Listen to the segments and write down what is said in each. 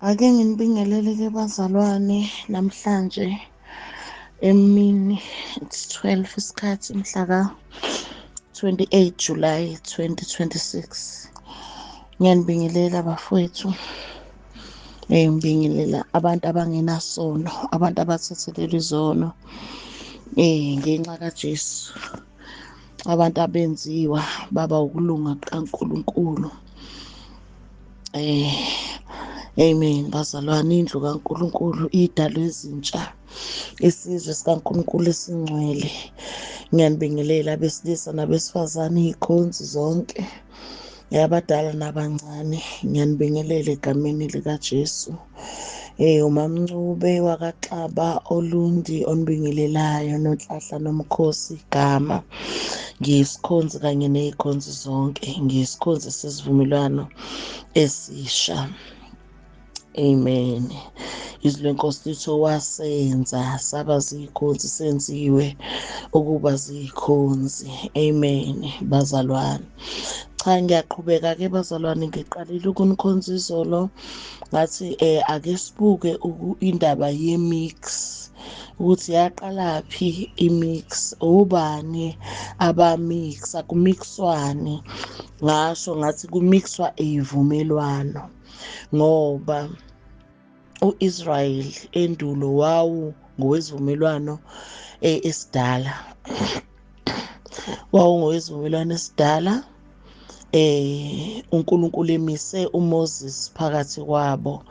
Ake nginibingelele-ke bazalwane namhlanje emini, it's 12 isikhathi, mhla ka-28 July 2026. Ngiyanibingelela bafowethu, ngibingelela abantu abangenasono, abantu abathethelelwa izono ngenxa kaJesu, abantu abenziwa baba ukulunga kukaNkulunkulu. Amen bazalwane, indlu kaNkulunkulu idalwe ezintsha, isizwe sikaNkulunkulu esingcwele. Ngiyanibingelela abesilisa nabesifazane, iy'khonzi zonke, abadala nabancane, ngiyanibingelela egameni likaJesu. UMamncube wakaXaba Olundi onibingelelayo, noNhlahla nomkhosi igama. Ngiyisikhonzi kanye ney'khonzi zonke, ngiyisikhonzi sesivumelwano esisha. Amen. Izwi lenkosi lithi wasenza saba zikhonzi, senziwe ukuba zikhonzi. Amen bazalwane. Cha, ngiyaqhubeka ke bazalwane, ngiqalile ukunikhonza izolo, ngathi ake sibuke indaba ye-mix, ukuthi yaqalaphi i-mix, obani abamixa, kumixwani. Ngasho ngathi kumixwa ivumelwano, ngoba uIsrael endulo wawu ngowezivumelwano esidala, wawu ngowezivumelwano esidala. uNkulunkulu emise uMoses phakathi kwabo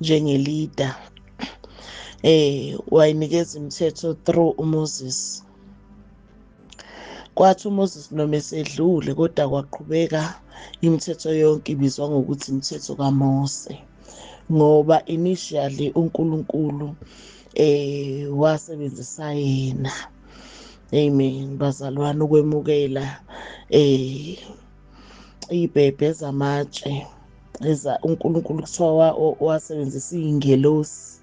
njengeleader, wayinikeza imithetho through uMoses. Kwathi uMoses noma esedlule, kodwa kwaqhubeka imithetho yonke ibizwa ngokuthi imithetho kaMose, ngoba initially uNkulunkulu wasebenzisa yena. Amen bazalwane, ukwemukela ibhebhe zamatshe eza uNkulunkulu, kuthiwa wasebenzisa iy'ngelosi,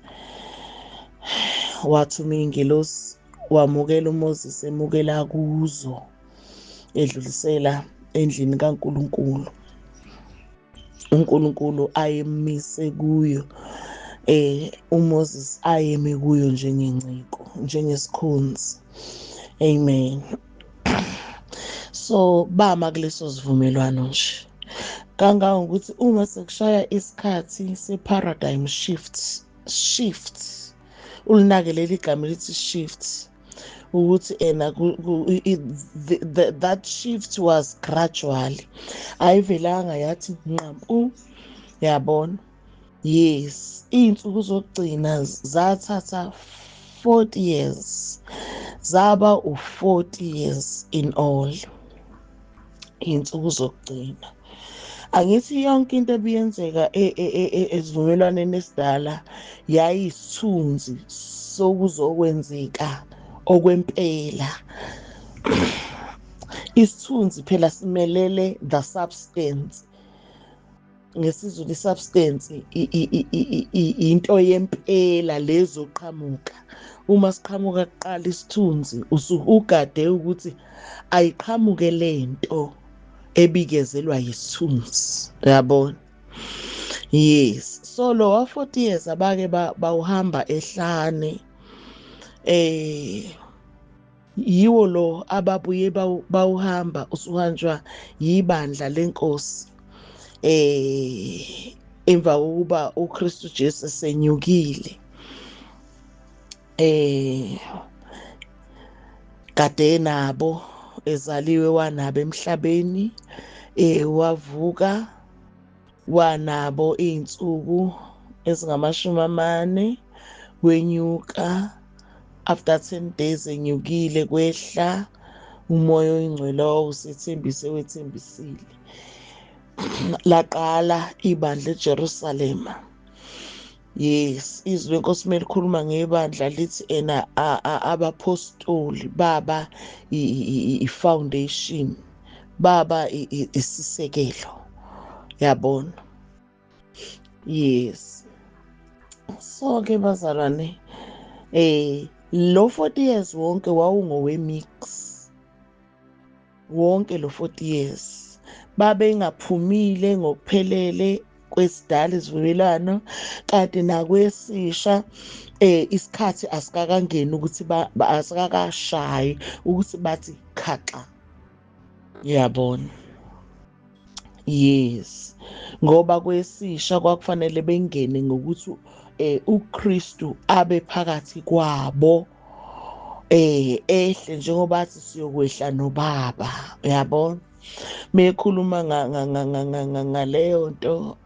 wathuma iy'ngelosi, wamukela uMoses emukela kuzo, edlulisela endlini kaNkulunkulu, uNkulunkulu ayemise kuyo, uMoses ayeme kuyo njengenciko, njengesikhonzi. Amen. So bama kuleso sivumelwano nje, kangangokuthi uma sekushaya isikhathi se-paradigm shift, ulinake leli gama elithi shift, ukuthi ena that shift was gradual, ayivelanga yathi nqampu, yabona. Yes, iy'nsuku zokugcina zathatha 40 years, zaba u-40 years in all, iy'nsuku zokugcina. Angithi yonke into ebiyenzeka esivumelwaneni esidala yayisithunzi sokuzokwenzeka okwempela. Isithunzi phela simelele the substance. NgesiZulu i-substance into yempela lezoqhamuka. Uma siqhamuka kuqala isithunzi, usuke ugade ukuthi ayiqhamuke lento ebikezelwa yisithunzi, uyabona. Yes, so lo wa 40 years abake bawuhamba ehlane, yiwo lo ababuye bawuhamba, usuhanjwa yibandla lenkosi emva kokuba uKristu Jesu senyukile, kade nabo ezaliwe wanabo emhlabeni, wavuka wanabo iy'nsuku ezingamashumi amane, wenyuka after 10 days enyukile, kwehla umoya oyingcwele owawusethembise wethembisile. Laqala ibandla eJerusalema. Yes, izwi lenkosi melikhuluma ngebandla lithi ena abapostoli baba i-foundation, baba isisekelo, yabona. Yes, so ke bazalwane, lo 40 years wonke wawungowe mix, wonke lo 40 years babengaphumile ngokuphelele kwesidala isivumelwano, kanti nakwesisha isikhathi asikakangeni ukuthi asikakashayi ukuthi bathi khaxa. Uyabona? Yes, ngoba kwesisha kwakufanele bengene ngokuthi uKristu abe phakathi kwabo, ehle njengoba athi siyokwehla noBaba. Uyabona? Mekhuluma ngaleyo nto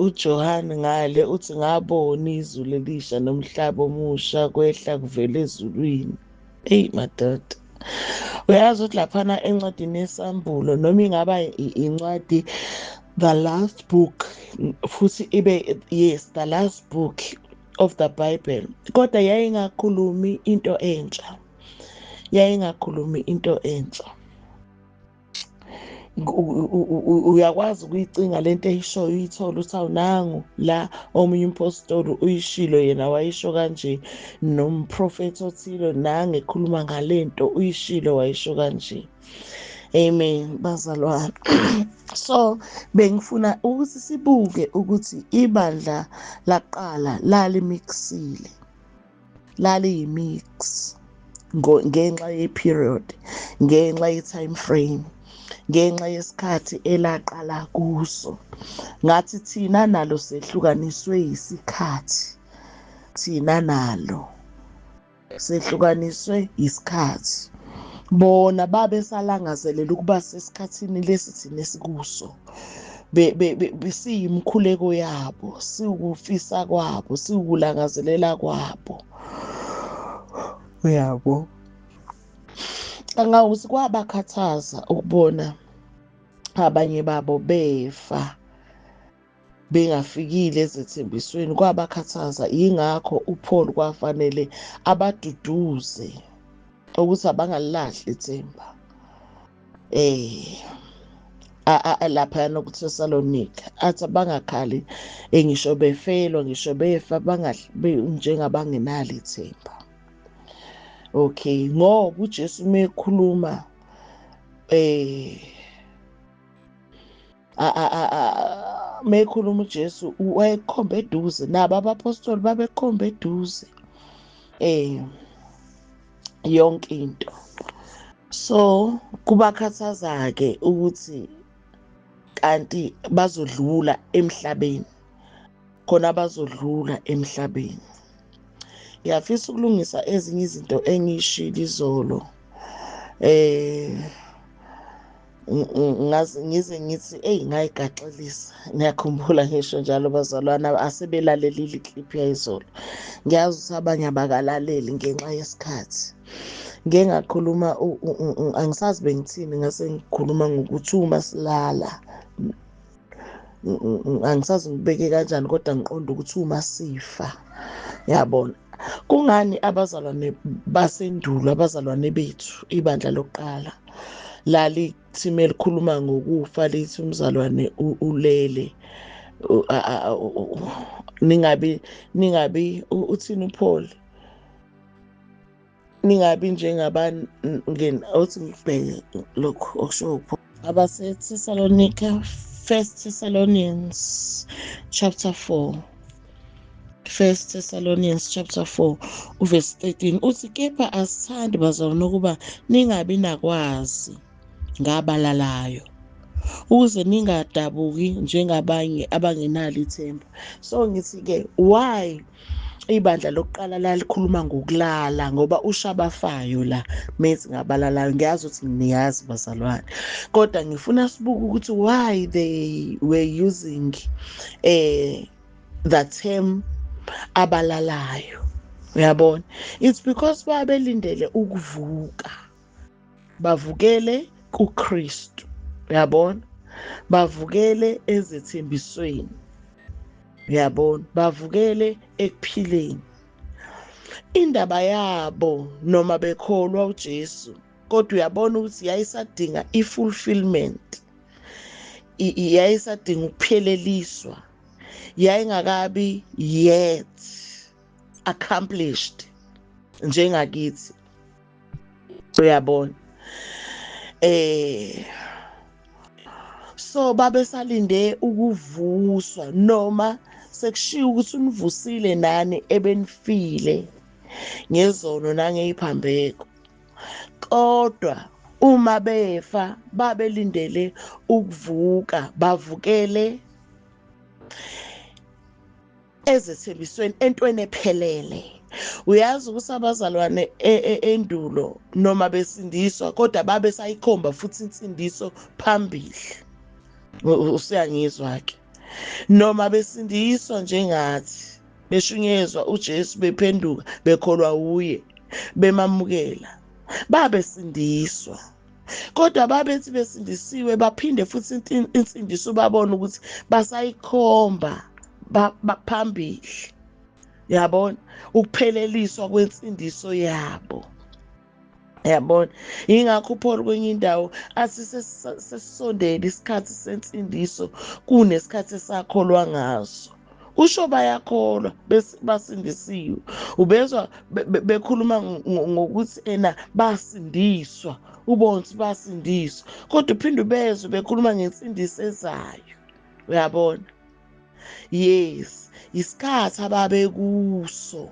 uJohane ngale uthi ngabona izulu elisha nomhlaba omusha kwehla kuvela ezulwini. Eyi madoda, uyazi ukuthi laphana encwadini yeSambulo, noma ingaba incwadi the last book, futhi ibe yes the last book of the Bible, kodwa yayingakhulumi into entsha, yayingakhulumi into entsha. Uyakwazi ukuyicinga lento eyishoyo, uyithole ukuthi awunangu la omunye umpostoli uyishilo, yena wayisho kanje, nomprofethi othile nange ekhuluma ngalento uyishilo wayisho kanje. Amen bazalwane. So bengifuna ukuthi sibuke ukuthi ibandla laqala lalimixile, laliyimix ngenxa ye-period, ngenxa ye-time frame, ngenxa yesikhathi elaqala kuso. Ngathi thina nalo sehlukaniswe isikhathi, thina nalo sehlukaniswe isikhathi. Bona babesalangazelela ukuba sesikhathini lesi thina esikuso, siyimkhuleko yabo, siwukufisa kwabo, siwukulangazelela kwabo. Uyabo? Angawuthi kwabakhathaza ukubona abanye babo befa bengafikile ezethembisweni, kwabakhathaza. Yingakho uPaul kwafanele abaduduze ukuthi abangalilahli ithemba. Lapha nokuThessalonika athi abangakhali ngisho befelwa, ngisho befa, njengabangenalo ithemba. Okay, ngoba uJesu mekhuluma mekhuluma uJesu wayekhomba eduze, nabo abapostoli babekhomba eduze yonke into. So kubakhathaza ke ukuthi kanti bazodlula emhlabeni, khona bazodlula emhlabeni. Ngiyafisa ukulungisa ezinye izinto engiyishilo izolo, ngize ngithi eyi ngayigaxelisa. Ngiyakhumbula ngisho njalo bazalwana asebelalelile iclip yayizolo. Ngiyazi ukuthi abanye abakalaleli ngenxa yesikhathi. Ngeke ngakhuluma, angisazi bengithini, ngase ngikhuluma ngokuthi uma silala, angisazi ngibeke kanjani, kodwa ngiqonda ukuthi uma sifa. Yabona kungani abazalwane basendulo, abazalwane bethu, ibandla lokuqala lalithi melikhuluma ngokufa lithi umzalwane ulele, ningabi uthini uPaul, ningabi njengabangeni. Othi ngibheke lokhu okusho uPaul. AbaseThessalonika, 1 Thessalonians chapter 4, 1 Thessalonians chapter 4 verse 13 uthi, kepha asithandi bazalwane ukuba ningabi nakwazi ngabalalayo, ukuze ningadabuki njengabanye abangenalo ithemba. So ngithi ke why ibandla lokuqala lalikhuluma ngokulala, ngoba ushabafayo la methi ngabalalayo. Ngiyazi ukuthi niyazi bazalwane, kodwa ngifuna sibuke ukuthi why they were using the term abalalayo. Uyabona, it's because babelindele ukuvuka, bavukele kuKristu. Uyabona, bavukele ezethembisweni. Uyabona, bavukele ekuphileni. Indaba yabo noma bekholwa uJesu, kodwa uyabona ukuthi yayisadinga i-fulfillment, yayisadinga ukupheleliswa, yayingakabi yet accomplished njengakithi. Uyabona, So babesalinde ukuvuswa, noma sekushiwo ukuthi univusile nani ebenifile ngezono nangeyiphambeko, kodwa uma befa babelindele ukuvuka, bavukele ezethembisweni, entweni ephelele. Uyazi ukuthi abazalwane endulo noma besindiswa, kodwa babe sayikhomba futhi insindiso phambili. Usiyangizwa ke, noma besindiswa njengathi, beshunyezwa uJesu, bephenduka, bekholwa uye, bemamukela, babesindiswa. Kodwa babethi besindisiwe baphinde futhi insindiso babone ukuthi basayikhomba phambili. Yabona, ukupheleliswa kwensindiso yabo. Yabona, ingakho uPaul kwenye indawo athi sesisondele isikhathi sensindiso kunesikhathi esakholwa ngaso. Usho bayakholwa basindisiwe. Ubezwa bekhuluma ngokuthi ena basindiswa, ubona ukuthi basindiswa, kodwa uphinde ubezwe bekhuluma ngensindiso ezayo. Uyabona? Yes, isikhathi ababekuso,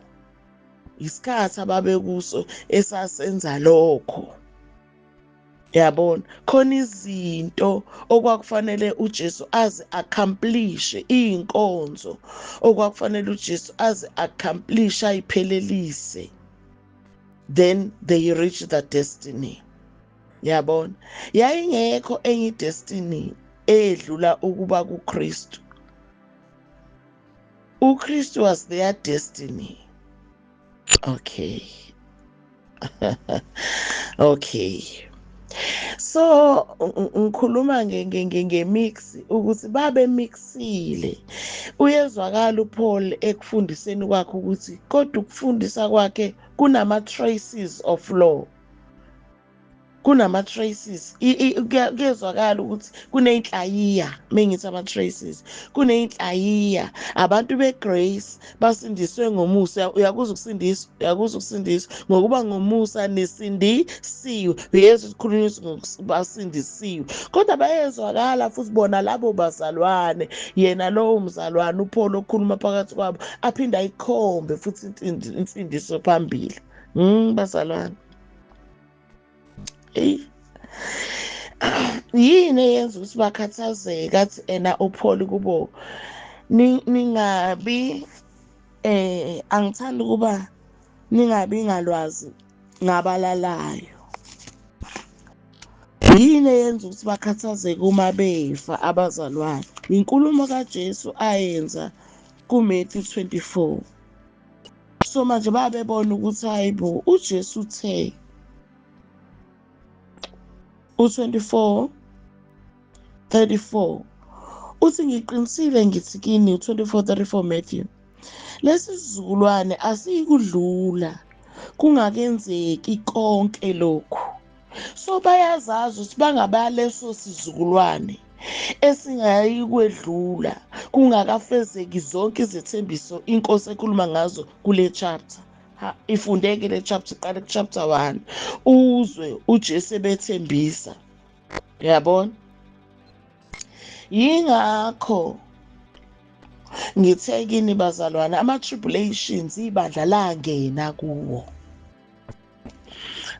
isikhathi ababekuso esasenza lokho. Yabona, khona izinto okwakufanele uJesu aze accomplish, inkonzo okwakufanele uJesu aze accomplish, ayiphelelise, then they reach the destiny. Yabona, yayingekho enye destiny edlula ukuba kuKristu. uKristu was their destiny. Okay. Okay. So ngikhuluma ngemix ukuthi babe mixile. Uyezwakala uPaul ekufundiseni kwakhe ukuthi kodwa ukufundisa kwakhe kunama traces of law. Kunama traces, kuyezwakala ukuthi kuneyinhlayiya. Mengithi ama traces, kuneyinhlayiya. Abantu begrace basindiswe ngomusa. Uyakuzwa ukusindiswa, uyakuzwa ukusindiswa ngokuba ngomusa nisindisiwe. Uyezwa ukukhulunyiswa basindisiwe, kodwa bayezwakala futhi bona labo bazalwane. Yena lowo mzalwane uPaul okhuluma phakathi kwabo aphinda ayikhombe futhi insindiso phambili. Bazalwane, yini eyenza ukuthi bakhathazeke? Athi ena uPaul kubo, ningabi angithandi ukuba ningabi ngalwazi ngabalalayo. Yini eyenza ukuthi bakhathazeke uma befa abazalwane? Inkulumo kaJesu ayenza kuMatthew 24. So manje babebona ukuthi hayibo, uJesu uthe u-24:34 uthi ngiqinisile ngithi kini, u-24:34 Matthew, lesi sizukulwane asiyikudlula kungakenzeki konke lokhu. So bayazazi ukuthi bangabaleso sizukulwane esingayikwedlula kungakafezeki zonke izethembiso inkosi ekhuluma ngazo kule chapter. Ifundeke le chapter, iqale ku chapter 1, uzwe uJesu ebethembisa. Uyabona? Yingakho ngithe kini bazalwane, ama tribulations ibandla langena kuwo.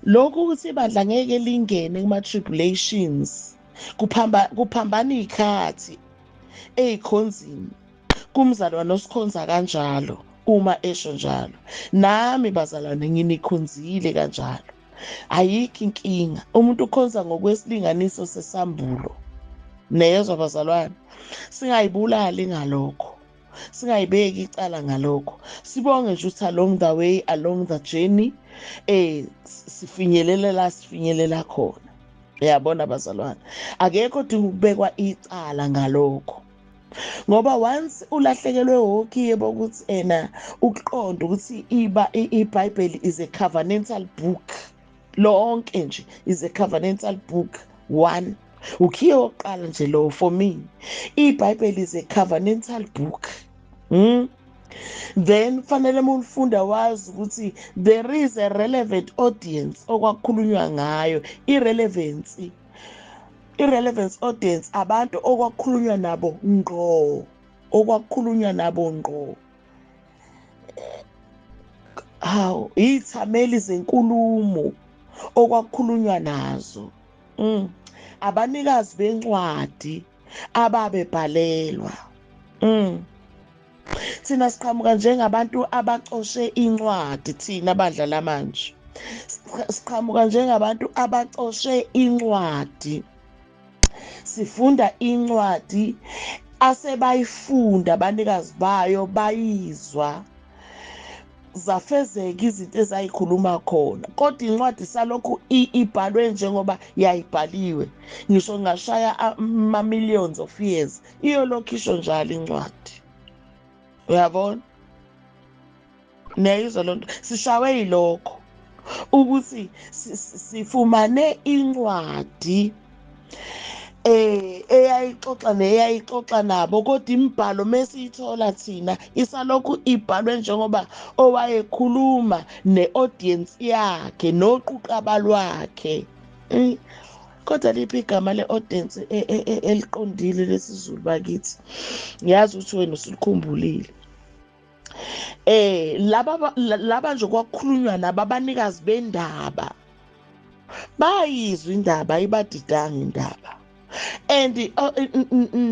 Lokhu ukuthi ibandla ngeke lingene kuma tribulations kuphambana izikhathi ezikhonzini kumzalwane osikhonza kanjalo. Uma esho njalo, nami bazalwane nginikhonzile kanjalo, ayikho inkinga. Umuntu ukhonza ngokwesilinganiso sesambulo. Neyezwa bazalwane, singayibulali ngalokho, singayibeki icala ngalokho, sibonge nje ukuthi along the way, along the journey, sifinyelela la sifinyelela khona. Uyabona bazalwane, akekho odinga ukubekwa icala ngalokho, ngoba once ulahlekelwe wokhiye bokuthi ena ukuqonda ukuthi iBhayibheli is a covenantal book, lonke nje is a covenantal book. One ukhiye wokuqala nje lo for me, iBhayibheli is a covenantal book. Then kufanele uma ulifunda wazi ukuthi there is a relevant audience okwakukhulunywa ngayo, irelevancy I-relevance audience abantu okwakukhulunywa nabo ngqo, okwakukhulunywa nabo ngqo. Hawu, iy'thameli zenkulumo okwakukhulunywa nazo. Abanikazi bencwadi ababebhalelwa. Thina siqhamuka njengabantu abacoshe incwadi, thina bandla lamanje siqhamuka njengabantu abacoshe incwadi, sifunda incwadi asebayifunda abanikazi bayo, bayizwa, zafezeka izinto ezayikhuluma khona, kodwa incwadi salokhu ibhalwe njengoba yayibhaliwe. Ngisho ngashaya ama-millions of years, iyolokhu isho njalo incwadi. Uyabona? Niyayizwa loo nto? Sishawe yilokho ukuthi sifumane incwadi eyayixoxa neyayixoxa nabo, kodwa imibhalo mesiyithola thina isalokhu ibhalwe njengoba owayekhuluma ne-audience yakhe noquqaba lwakhe. Kodwa liphi igama le-audience eliqondile lesiZulu bakithi? Ngiyazi ukuthi wena usulikhumbulile. Laba nje kwakukhulunywa nabo abanikazi bendaba, bayizwa indaba, ayibadidanga indaba. And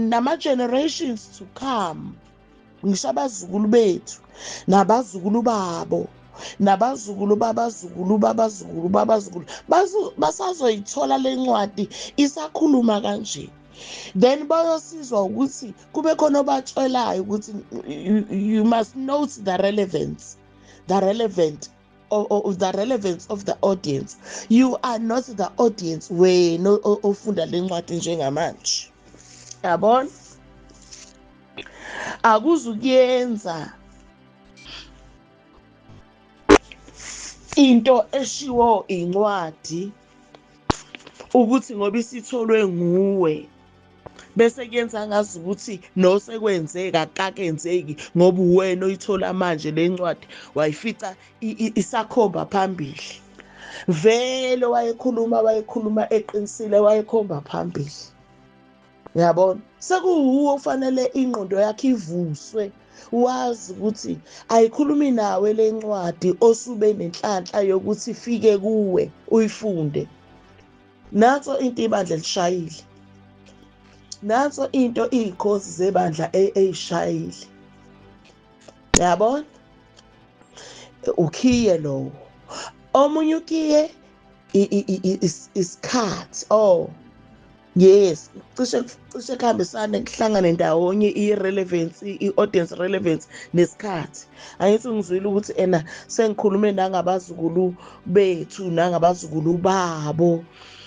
nama-generations to come, ngisho abazukulu bethu nabazukulu babo nabazukulu babazukulu babazukulu babazukulu basazoyithola le ncwadi isakhuluma kanje. Then bayosizwa ukuthi kube khona obatshelayo ukuthi you must note the relevance, the relevant or the relevance of the audience. You are not the audience wena ofunda le ncwadi njengamanje. Yabona? Akuzukuyenza into eshiwo incwadi ukuthi ngoba isitholwe nguwe bese kuyenza ngazi ukuthi nosekwenzeka akakenzeki, ngoba uwena oyithola manje le ncwadi wayifica isakhomba phambili. Vele wayekhuluma eqinisile, wayekhomba phambili. Uyabona? Sekuwuwe ofanele ingqondo yakhe ivuswe, wazi ukuthi ayikhulumi nawe le ncwadi osube nenhlanhla yokuthi ifike kuwe uyifunde. Nanso into ibandla elishayile, nanso into iy'khozi zebandla eyishayile. Uyabona? Ukhiye lowo. Omunye ukhiye isikhathi. Oh yes, cishe kuhambisane, kuhlangane ndawonye i-relevance, i-audience relevance nesikhathi. Angithi ngizwile ukuthi ena sengikhulume nangabazukulu bethu nangabazukulu babo,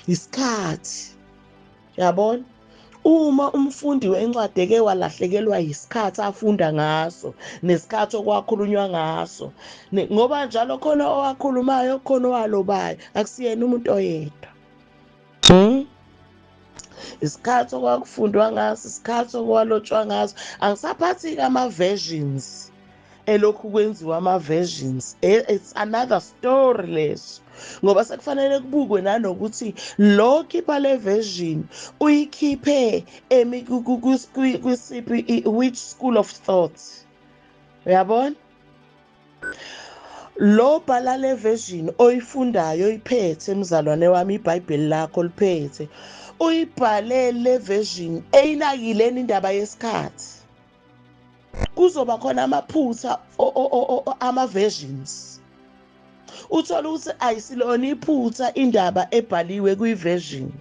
isikhathi. Yabona? Uma umfundi wencwadi eke walahlekelwa yisikhathi afunda ngaso nesikhathi okwakhulunywa ngaso, ngoba njalo khona owakhulumayo khona owalobayo, akusiyena umuntu oyedwa. Isikhathi okwakufundwa ngaso, isikhathi okwalotshwa ngaso. Angisaphathi-ke ama-versions elokhu kwenziwa ama-versions. It's another story leso, ngoba sekufanele kubukwe nanokuthi lo khipha le version uyikhiphe kwisiphi, which school of thought. Uyabona? Lo bhala le version oyifundayo oyiphethe mzalwane wami, iBhayibheli lakho liphethe, uyibhale le version eyinakile indaba yesikhathi. Kuzoba khona amaphutha ama-versions. Uthola ukuthi ayisilona iphutha indaba ebhaliwe kwi-version,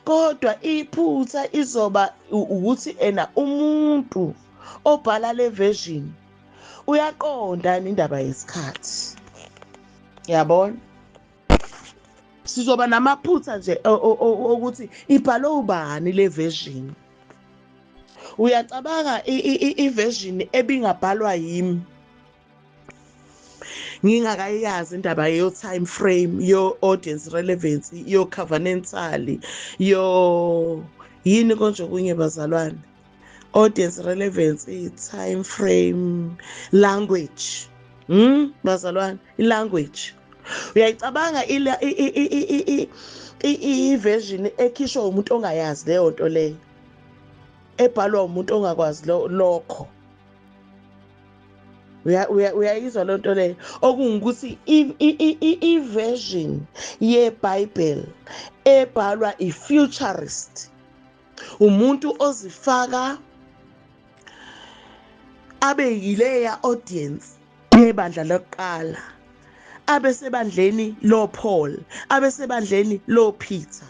kodwa iphutha izoba ukuthi ena umuntu obhala le version uyaqonda indaba yesikhathi. Yabona? Sizoba namaphutha nje ukuthi ibhalwe ubani le version. Uyacabanga i-version ebingabhalwa yimi ngingakayazi indaba yo time frame, yo audience relevance, yo covenantal, yo yini konje kunye bazalwane, audience relevance, time frame, language. Bazalwane, i-language. Uyayicabanga I-version ekhishwa umuntu ongayazi leyo nto leyo, ebhalwa umuntu ongakwazi lokho. Uyayizwa le nto leyo, okungukuthi i-version yeBhayibheli ebhalwa i-futurist, umuntu ozifaka abe yileya audience yebandla lokuqala, abe sebandleni lo Paul, abe sebandleni lo Peter.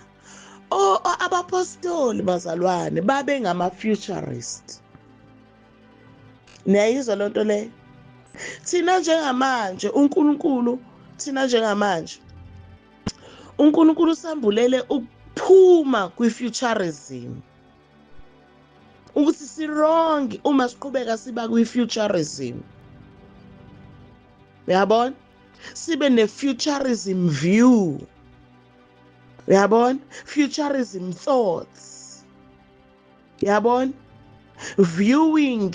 Abapostoli bazalwane babe ngama-futurist. Niyayizwa le nto leyo? Thina njengamanje uNkulunkulu, thina njengamanje uNkulunkulu usambulele ukuphuma kwi-futurism, ukuthi si-wrong uma siqhubeka siba kwi-futurism. Uyabona? Sibe ne-futurism view. Uyabona? Futurism thoughts. Uyabona? Viewing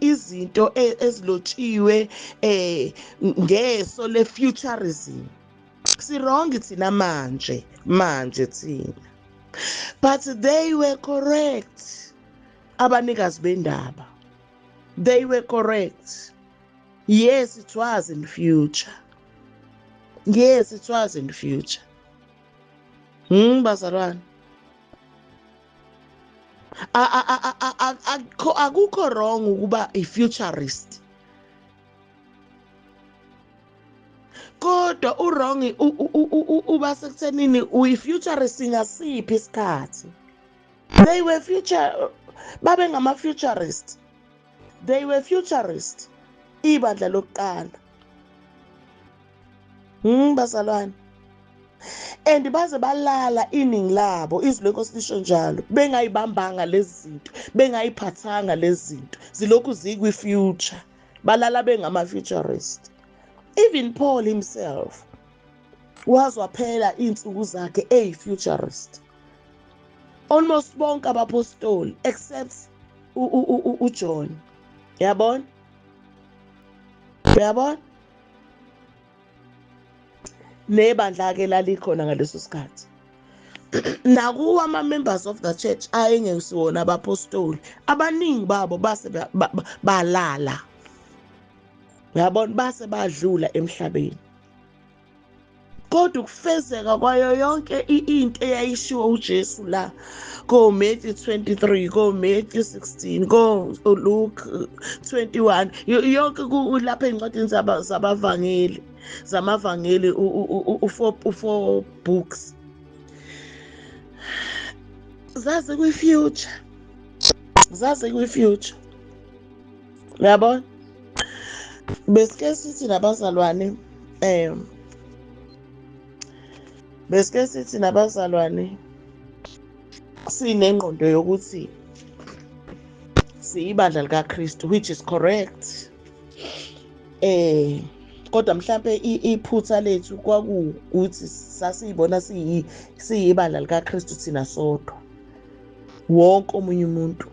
izinto ezilotshiwe ngeso le-futurism. Si-wrong thina manje thina. But they were correct. Abanikazi bendaba. They were correct. Yes, it was in future. Yes, it was in future. Bazalwane. Akukho wrong ukuba i-futurist. Kodwa u-wrong uba sekuthenini uyi-futurist ngasiphi isikhathi. They were future, babe ngama-futurist. They were futurist. Ibandla lokuqala. Bazalwane. And baze balala iningi labo, izwi lenkosi lisho njalo, bengayibambanga lezi zinto, bengayiphathanga lezi zinto, zilokhu zikwi-future. Balala bengama-futurist. Even Paul himself wazwaphela iy'nsuku zakhe eyi-futurist. Almost bonke abapostoli except uJohn. Uyabona? Uyabona? Nebandla ke lalikhona ngaleso sikhathi. Nakuwo ama-members of the church ayengesiwona abapostoli, abaningi babo base balala. Uyabona, base badlula emhlabeni. Kodwa ukufezeka kwayo yonke into eyayishiwo uJesu la ko Matthew 23, ko Matthew 16, ko Luke 21, yonke lapha ezincwadini zabavangeli, zamavangeli u-four books, zaze kwi-future, zaze kwi-future. Uyabona? Besike sithi nabazalwane, besike sithi nabazalwane sinengqondo yokuthi siyibandla likaKristu, which is correct. Kodwa mhlambe iphutha lethu kwakuwukuthi sasiyibona siyibandla likaKristu thina sodwa, wonke omunye umuntu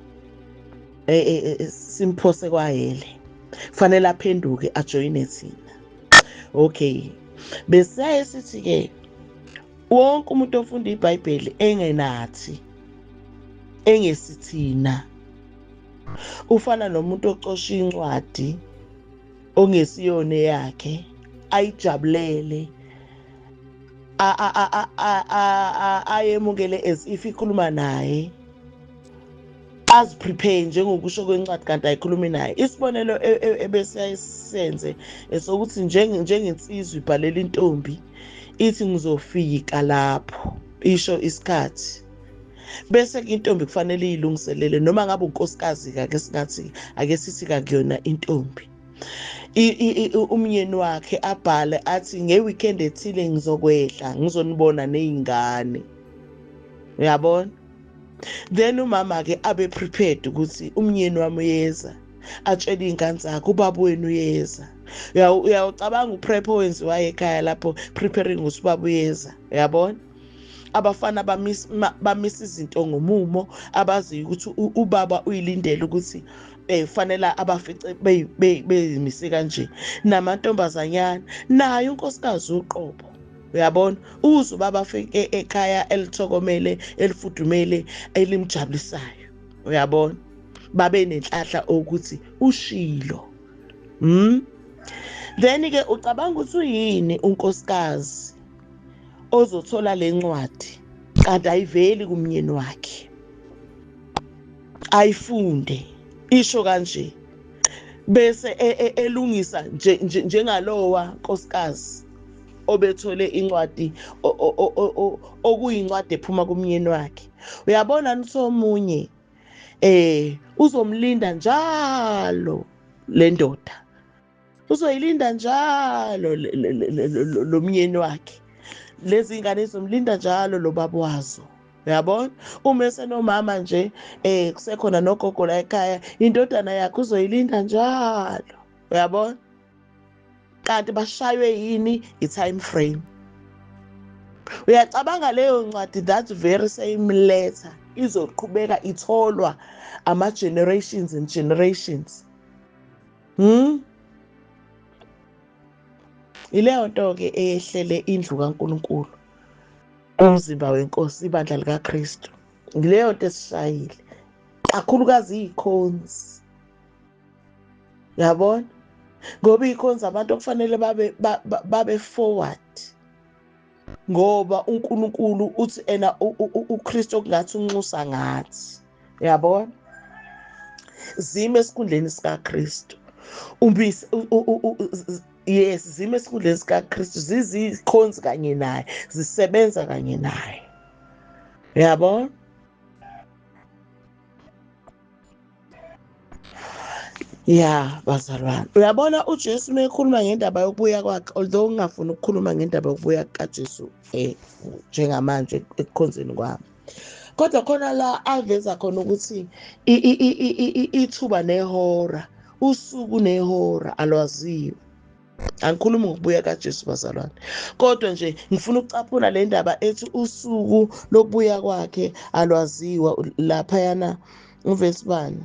simphose kwayele, fanele aphenduke ajoyine thina. Okay, besiyaye sithi ke wonke umuntu ofunda iBhayibheli engenathi, engesithina, ufana nomuntu ocosha incwadi ongesiyona yakhe, ayijabulele, ayemukele as if ikhuluma naye, aziprepare njengokusho kwencwadi kanti ayikhulumi naye. Isibonelo ebesiyasenze esokuthi njengensizwa ibhalela intombi ithi ngizofika lapho, isho isikhathi, bese intombi kufanele iyilungiselele, noma ngabe unkosikazi ake singathi ake sithi kakuyona intombi, umyeni wakhe abhale athi nge-weekend ethile ngizokwehla ngizonibona ney'ngane. Uyabona? Then umama ke abe prepared ukuthi umyeni wami uyeza, atshele iy'ngane zakhe ubaba wenu uyeza. Uyawucabanga uprep owenziwayo ekhaya lapho, preparing ukuthi ubaba uyeza. Uyabona? Abafana bamisa izinto ngomumo, abaziyo ukuthi ubaba uyilindele ukuthi fanele abafice beyimise kanje. Namantombazanyana naye unkosikazi uqobo. Uyabona, uze ubaba afike ekhaya elithokomele, elifudumele, elimjabulisayo. Uyabona, babe nenhlahla ukuthi ushilo. Then ke ucabanga ukuthi uyini unkosikazi ozothola lencwadi kanti ayiveli kumnyeni wakhe, ayifunde isho kanje, bese elungisa njengalowa nkosikazi obethole incwadi okuyincwadi ephuma kumnyeni wakhe. Uyabona nisomunye uzomlinda njalo le ndoda, uzoyilinda njalo lo myeni wakhe, lezi ingane izomlinda njalo lo baba wazo. Uyabona, uma esenomama nje kusekhona nogogo la ekhaya, indodana yakhe uzoyilinda njalo. Uyabona, kanti bashaywe yini? I-time frame. Uyacabanga leyo ncwadi, that very same letter izoqhubeka itholwa ama-generations and generations. Ileyo nto-ke eyehlele indlu kaNkulunkulu, umzimba wenkosi, ibandla likaKristu. Leyo nto esishayile kakhulukazi izikhonzi. Uyabona, ngoba izikhonzi abantu okufanele babe forward, ngoba uNkulunkulu uthi ena uKristu okungathi unxusa ngathi. Uyabona, zime esikhundleni sikaKristu, umbise yes, zime esikhundleni sikaKristu, zizikhonzi kanye naye, zisebenza kanye naye. Uyabona, ya bazalwane, uyabona uJesu mekhuluma ngendaba yokubuya kwakhe, although ngingafuni ukukhuluma ngendaba yokubuya kaJesu njengamanje ekukhonzeni kwami, kodwa khona la aveza khona ukuthi ithuba nehora, usuku nehora alwaziwa. Angikhulumi ngokubuya kaJesu bazalwane, kodwa nje ngifuna ukucaphuna le ndaba ethi usuku lokubuya kwakhe alwaziwa. Laphayana uvesi bani?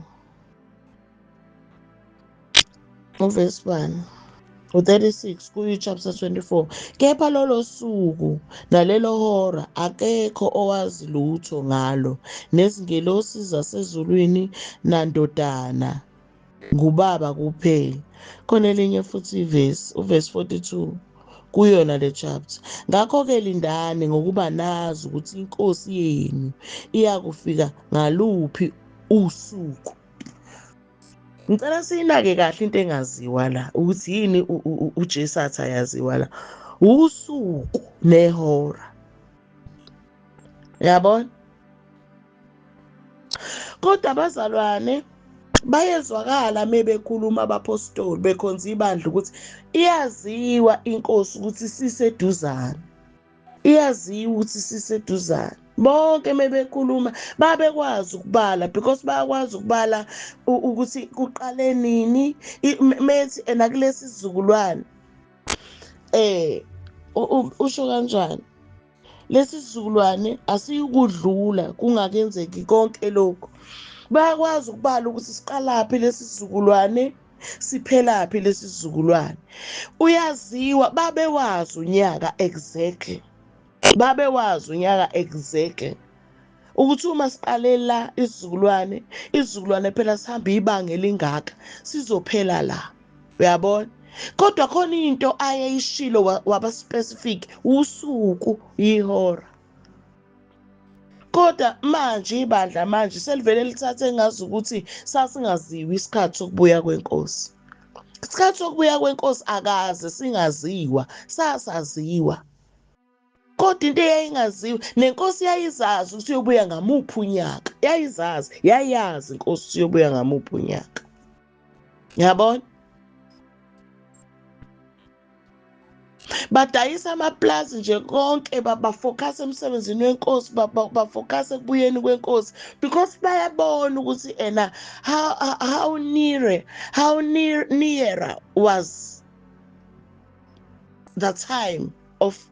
Uvesi bani? U-36 kuyi chapter 24. Kepha lolo suku nalelo hora akekho owazi lutho ngalo, nezingelosi zasezulwini nandodana, ngubaba kuphela. Khona elinye futhi ivesi, uvesi 42 kuyona le chapter. Ngakho-ke lindani, ngokuba nazi ukuthi inkosi yenu iyakufika ngaluphi usuku. Ngicela siyinake kahle into engaziwa la, ukuthi yini uJesu athi ayaziwa la, usuku nehora. Uyabona, kodwa abazalwane bayezwakala mebekhuluma abapostoli bekhonza ibandla ukuthi iyaziwa inkosi ukuthi siseduzane, iyaziwa ukuthi siseduzane. Bonke mebekhuluma babekwazi ukubala, because bayakwazi ukubala ukuthi kuqale nini methi ena kulesi sizukulwane. Usho kanjani? Lesi sizukulwane asiyukudlula kungakenzeki konke lokho. Bayakwazi ukubala ukuthi siqalaphi lesi sizukulwane, siphelaphi lesi sizukulwane. Uyaziwa, babewazi unyaka exactly, babewazi unyaka exactly ukuthi uma siqale la isizukulwane, isizukulwane phela sihamba ibanga elingaka, sizophela la. Uyabona, kodwa khona into ayeyishilo waba specific, usuku, ihora. Kodwa manje ibandla manje selivele lithathe ngazi ukuthi sasingaziwa isikhathi sokubuya kwenkosi. Isikhathi sokubuya kwenkosi akaze singaziwa, sasaziwa. Kodwa into eyayingaziwa, nenkosi yayizazi ukuthi uyobuya ngamuphi unyaka, yayizazi, yayazi inkosi ukuthi uyobuya ngamuphi unyaka. Uyabona, badayisa amaplazi nje konke, bafocus emsebenzini wenkosi, bafocus ekubuyeni kwenkosi, because bayabona ukuthi ena how nearer was the time of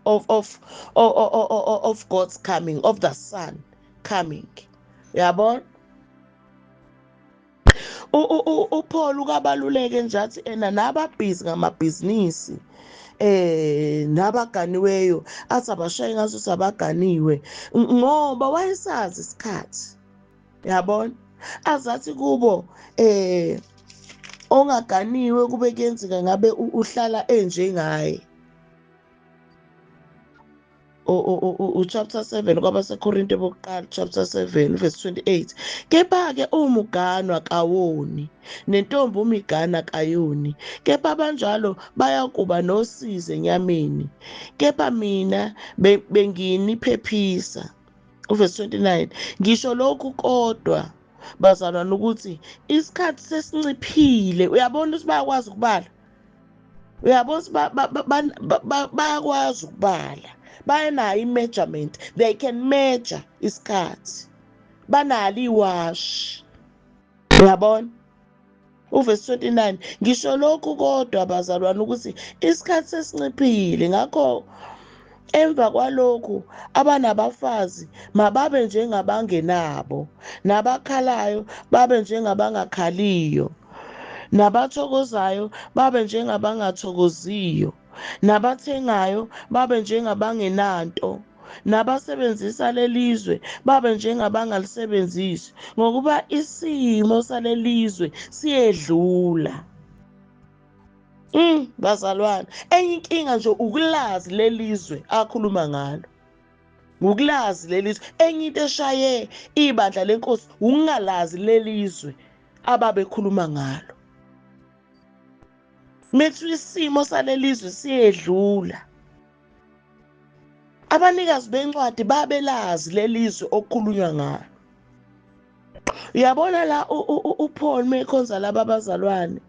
God's coming, of the Son coming. Uyabona, uPaul ukabaluleke nje athi ena nababhizi ngamabhizinisi, Nabaganiweyo athi abashaye ngaso sabaganiwe, ngoba wayesazi isikhathi, yabona. Azathi kubo ongaganiwe kube kuyenzeka ngabe uhlala enjengaye. Chapter 7 kwabaseKorinte bokuqala, chapter 7 verse 28. Kepha-ke uma uganwa kawoni, nentombi uma igana kayoni, kepha abanjalo bayakuba nosizi enyameni, kepha mina benginiphephisa. Uverse 29, ngisho lokhu kodwa bazalwane ukuthi isikhathi sesinciphile. Uyabona ukuthi bayakwazi ukubala, uyabona ukuthi bayakwazi ukubala, bayanayo i-measurement, they can measure isikhathi, banalo iwashi, uyabona. Uverse 29, ngisho lokhu kodwa bazalwane ukuthi isikhathi sesinciphile, ngakho emva kwalokhu abanabafazi mababe njengabangenabo, nabakhalayo babe njengabangakhaliyo, nabathokozayo babe njengabangathokoziyo, nabathengayo babe njengabangenanto, nabasebenzisa lelizwe babe njengabangalisebenzisi, ngokuba isimo salelizwe siyedlula. Bazalwane, enye inkinga nje ukulazi lelizwe akhuluma ngalo, ukulazi lelizwe. Enye into eshaye ibandla lenkosi ukungalazi lelizwe ababekhuluma ngalo. Methu isimo salelizwe siyedlula. Abanikazi bencwadi babelazi lelizwe okukhulunywa ngalo. Uyabona la uPaul mekhonza laba abazalwane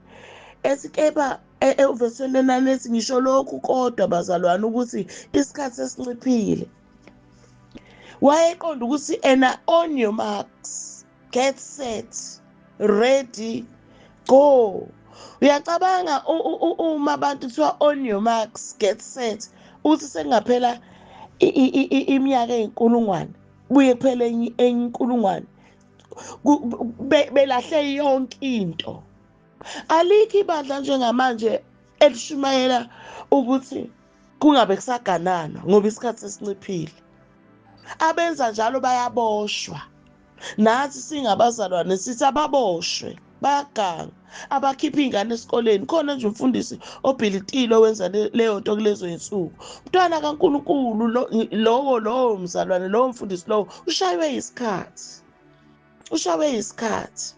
ethi kepha verse 29 ethi ngisho lokhu kodwa bazalwane ukuthi isikhathi sesinciphile. Wayeqonda ukuthi ena on your marks, get set, ready, go. Uyacabanga uma abantu kuthiwa on your marks, get set, uthi sengaphela iminyaka eyinkulungwane, buye kuphele enye inkulungwane, belahle yonke into. Alikho ibandla njengamanje elishumayela ukuthi kungabe kusagananwa ngoba isikhathi sesinciphile. Abenza njalo bayaboshwa. Nathi singabazalwane sithi ababoshwe, bayaganga, abakhipha iy'ngane esikoleni. Khona nje umfundisi obhilitile owenza leyo nto kulezo y'nsuku. Mntwana kaNkulunkulu lowo mzalwane, lowo mfundisi lowo ushaywe isikhathi, ushaywe isikhathi,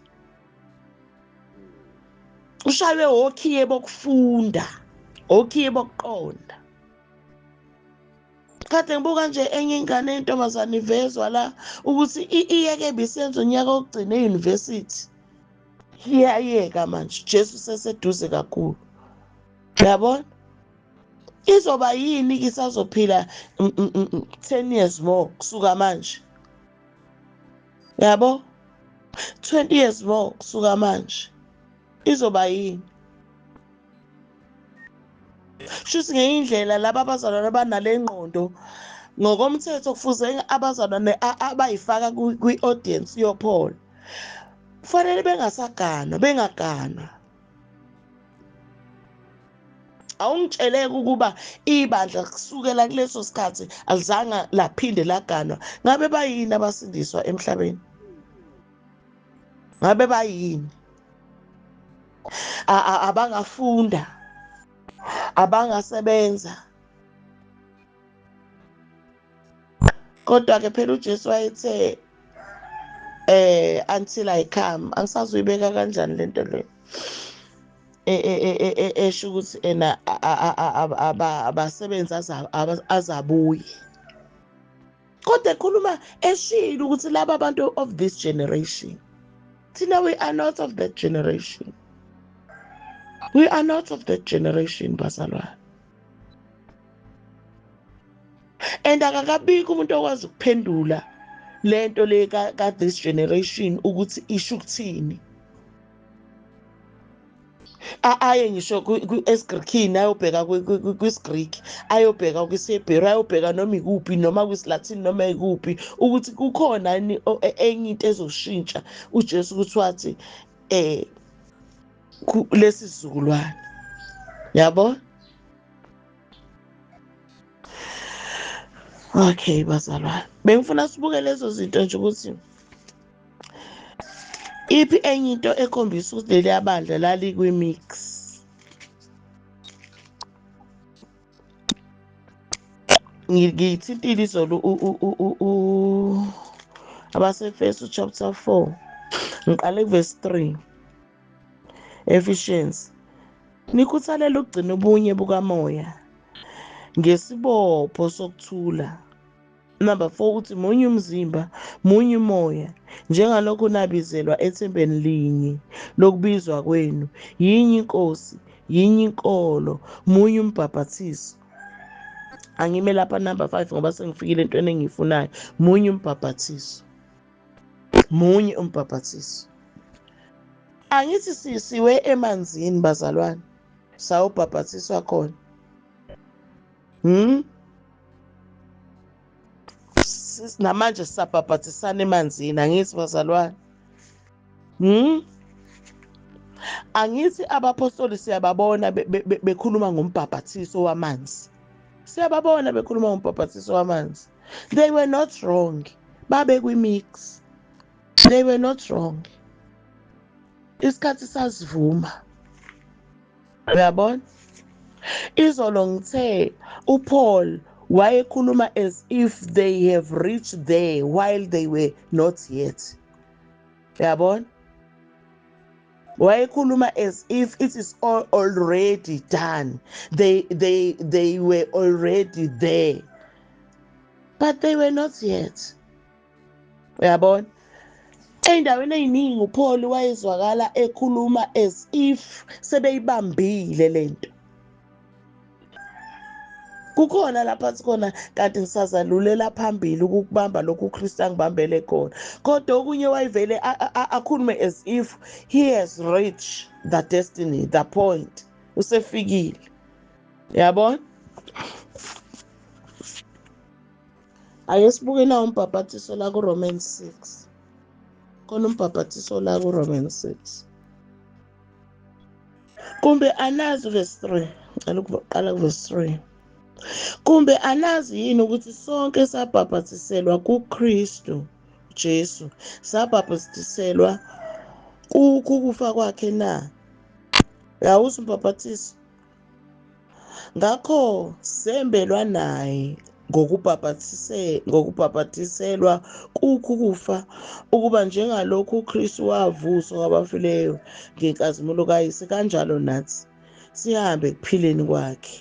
ushaywe okhiye bokufunda, okhiye bokuqonda. Kade ngibuka nje enye ingane yentombazane ivezwa la ukuthi iyeke ibisenza unyaka wokugcina e-university, iyayeka manje, Jesu seseduze kakhulu. Uyabona izoba yini isazophila 10 years more kusuka manje, yabo, 20 years more kusuka manje izoba yini? Shuthi ngenye indlela laba abazalwane abanale ngqondo ngokomthetho kufuze abazalwane abayifaka kwi-audience yoPaul kufanele bengasaganwa, bengaganwa. Awungitsheleke ukuba ibandla kusukela kuleso sikhathi alizange laphinde laganwa. Ngabe bayini abasindiswa emhlabeni? Ngabe bayini? Abangafunda, abangasebenza. Kodwa ke phela uJesu wayethe until I come. Angisazuyibeka kanjani lento le esho ukuthi ena abasebenzi azabuye. Kodwa ekhuluma eshilo ukuthi laba abantu of this generation, thina we are not of that generation, we are not of that generation bazalwane. And akakabikho umuntu okwazi ukuphendula lento le ka this generation ukuthi isho ukuthini. Aye ngisho esiGreekini, ayobheka kwisiGreek, ayobheka kwisiHebheru, ayobheka noma ikuphi, noma kwisiLatin, noma ikuphi, ukuthi kukhona enye into ezoshintsha uJesu ukuthi wathi lesi sizukulwane, yabo. Okay bazalwane, bengifuna sibuke lezo zinto nje ukuthi iphi enye into ekhombisa ukuthi leliya bandla lalikwi-mix. Ngiyithintile izolo abaseEfesu chapter 4, ngiqale kuverse 3. Ephesians, nikhuthalele ukugcina ubunye bukamoya ngesibopho sokuthula. Number 4 uthi munye umzimba, munye umoya, njengalokhu nabizelwa ethembeni linye lokubizwa kwenu, yinye inkosi, yinye inkolo, munye umbhaphathiso. Angime lapha number 5 ngoba sengifikile entweni engiyifunayo. Munye umbhaphathiso, munye umbhaphathiso. Angithi sisiwe emanzini bazalwane, sawubhaphathiswa khona. Namanje sisabhabhathisana emanzini, angithi bazalwane? Angithi abapostoli siyababona bekhuluma ngombhaphathiso wamanzi. Siyababona bekhuluma ngombhaphathiso wamanzi. They were not wrong. Babe kwi-mix. They were not wrong. Isikhathi sasivuma. Uyabona? Izolo ngithe uPaul wayekhuluma as if they have reached there while they were not yet. Uyabona? Wayekhuluma as if it is all already done. They were already there. But they were not yet. Uyabona? Ey'ndaweni ey'ningi uPaul wayezwakala ekhuluma as if sebeyibambile lento. Kukhona lapha sikhona kanti ngisazalulela phambili ukukubamba lokhu uKristu angibambele khona. Kodwa okunye wayevele akhulume as if he has reached the destiny, the point. Usefikile. Yabona? Ake sibuke na umbhaphathiso la ku Romans 6. Khona umbhaphathiso la ku Romans 6. Kumbe anazi verse 3. Ngicela ukuqala ku verse 3. Kumbe anazi yini ukuthi sonke sabhaphathiselwa kuKristu Jesu, sabhaphathiselwa kukufa kwakhe na? Uyawuzwa umbhaphathiso? Ngakho sembelwa naye ngokubhaphathiselwa kukufa, ukuba njengalokhu uKristu wavuswa kwabafileyo ngenkazimulo kaYise, kanjalo nathi sihambe ekuphileni kwakhe.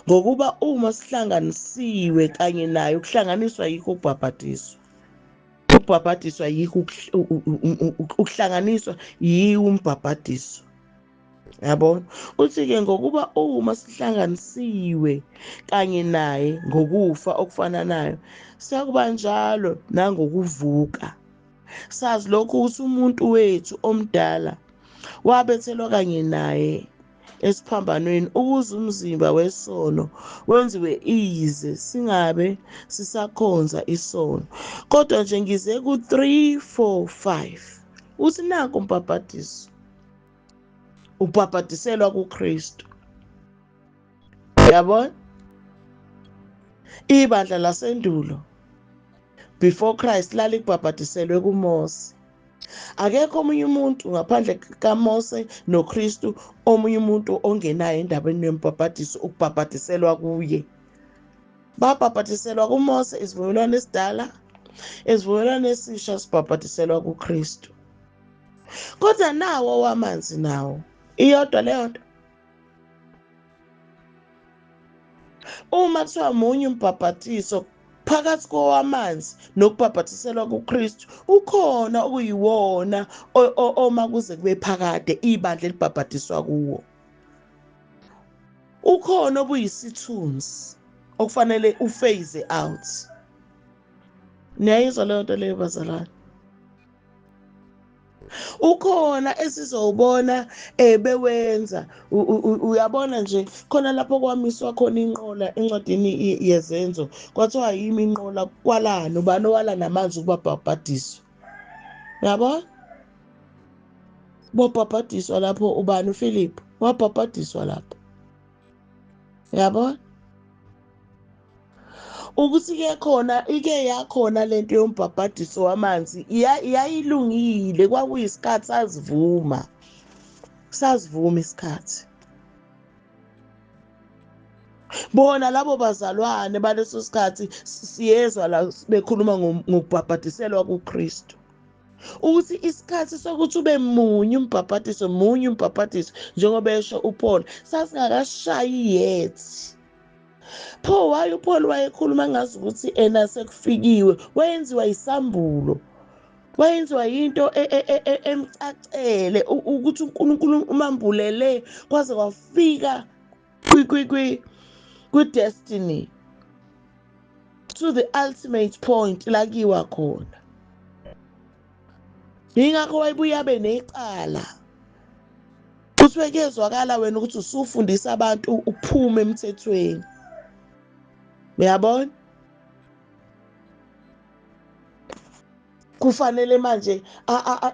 Ngokuba uma sihlanganisiwe kanye naye, ukuhlanganiswa yikho ukubhaphatiswa. Ukubhaphatiswa yikho ukuhlanganiswa yiwo umbhaphathiso. Yabona? Uthi-ke ngokuba uma sihlanganisiwe kanye naye ngokufa okufana nayo, siyakuba njalo nangokuvuka. Sazi lokhu ukuthi umuntu wethu omdala wabethelwa kanye naye esiphambanweni ukuze umzimba wesono wenziwe ize, singabe sisakhonza isono. Kodwa nje ngize ku 3 4 5. Uthi nanku umbhaphathiso, ubhaphathiselwa kuKristu. Yabona? Ibandla lasendulo before Christ lalikubhaphathiselwe kuMose. Akekho omunye umuntu ngaphandle kaMose noKristu, omunye umuntu ongenayo endabeni yombhaphathiso ukubhaphathiselwa kuye. Babhaphathiselwa kuMose isivumelwano esidala, isivumelwano esisha sibhaphathiselwa kuKristu. Kodwa nawo wamanzi nawo iyodwa leyo nto. Uma kuthiwa munye umbhaphathiso phakathi kowamanzi nokubhaphathiselwa kuKristu, ukhona okuyiwona oma kuze kube phakade ibandla elibhaphathiswa kuwo. Ukhona obuyisithunzi okufanele uphase out. Niyayizwa leyo nto leyo bazalwane? Ukhona esizowubona bewenza. Uyabona nje khona lapho kwamiswa khona inqola encwadini yezenzo, kwathiwa yimi inqola kwalana ubani owala namanzi ukuba bhabhadiswe. Yabo? Bobhabhadiswa lapho ubani? uPhilip wabhabhadiswa lapho. Yabo? Ukuthi ke khona ike yakhona lento yombhabhadiso wamanzi yayilungile, kwakuyisikhathi sazivuma. Sazivuma isikhathi. Bona labo bazalwane baleso sikhathi siyezwa la bekhuluma ngokubhabhadiselwa kuKristu. Ukuthi isikhathi sokuthi ube munye umbhabhadiso, munye umbhabhadiso njengoba esho uPaul, sasingakashayi yet. Pho waye uPaul wayekhuluma ngazi ukuthi ena sekufikiwe, wayenziwa isambulo. Wayenziwa into emcacele ukuthi uNkulunkulu umambulele kwaze kwafika kwi destiny, to the ultimate point la kiwa khona. Yingakho wayebuye abe necala. Kuthiwe kuyezwakala wena ukuthi usufundisa abantu uphume emthethweni. Uyabona? Kufanele manje